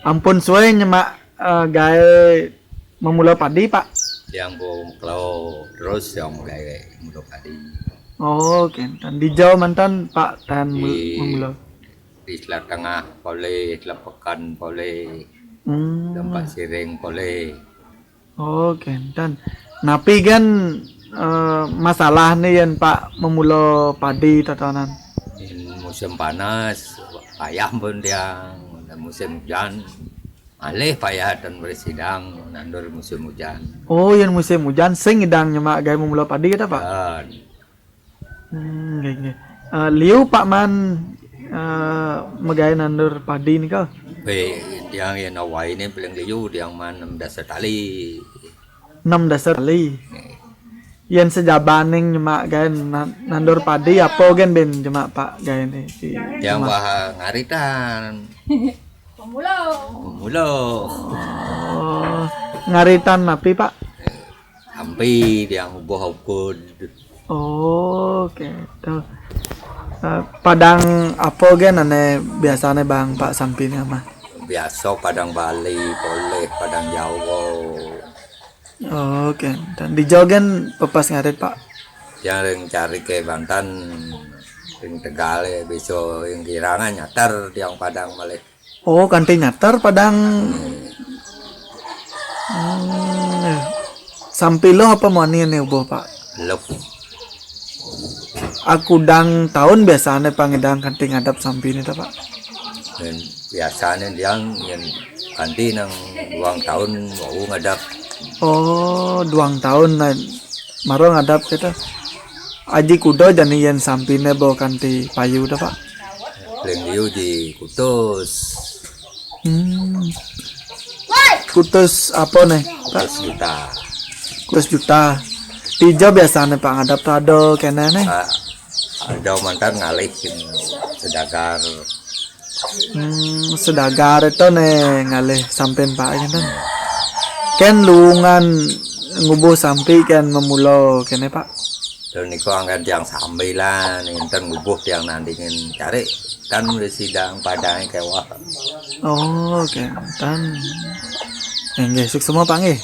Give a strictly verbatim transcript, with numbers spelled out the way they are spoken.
Ampun suwe nyemak eh, gawe memula padi, Pak. Tiang ku kelo terus yang gawe mulo padi. Oh, kenten. Dijau mantan Pak tan Di- memula. Di Selat Tengah poleh, Selat Pekan poleh, Hmm. Tempat Siring poleh. Oh, kenten. Napi kan eh, masalah ni yen Pak memula padi tatanan? Yen musim panas payah pun tiang. Yen musim hujan alih payah tan beresidang nandur musim hujan. Oh, yen musim hujan sing idang nyemak gawe memula padi kata, Pak? Dan Hmm, nggih, nggih. Eh, liu Pak man eh, megawe nandur padi nika? Be, tiang yen awai ni paling liu tiang man enam dasar tali. Enam dasar tali. Yen sejabaning nyemak gawe nan- nandur padi apa gen ben nyemak Pak gawe ni? Di Tiang nyemak. Bah ngaritan. Pemula. Pemula. Oh, ngaritan napi, Pak? Sampi tiang ubuh ukud. Oh, gitu. Eh, padang apa gen ane biasane Bang Pak sampine mah? Biasa padang Bali, poleh padang Jawa. Oh, kenten. Dijau gen pepas ngarit, Pak? Tiang ring cari ke Banten, ring Tegal ya, bisa ring Girangan nyatar tiang padang malih. Oh, kanti nyatar padang. Hmm, sampi lo apa mani ne ubuh, Pak? Lep. Aku dang tahun biasane pangedang kanti ngadap sampi ni ta, Pak? Dan biasanya tiang yang kanti nang duang tahun mau ngadap. Oh, duang tahun nah, maro ngadap kita. Aji kuda jani yen sampine bo kanti payu ta, Pak? Paling liu di kutus. Hmm. Kutus apa nih, Pak? Kutus juta. Kutus juta. Dijau biasane Pak ngadap ta ada kene nih. Ah, ada mantan ngalih sedagar. Hmm, sedagar itu nih ngalih sampin Pak kenten. Ken luungan ngubuh sampi ken memula kene, Pak? Dan niku angkat tiang sambilan, enten ngubuh tiang nandingin cari kan wis sidang padangnya kewah. Oh, kenten. Nggih, suksma Pak nggih.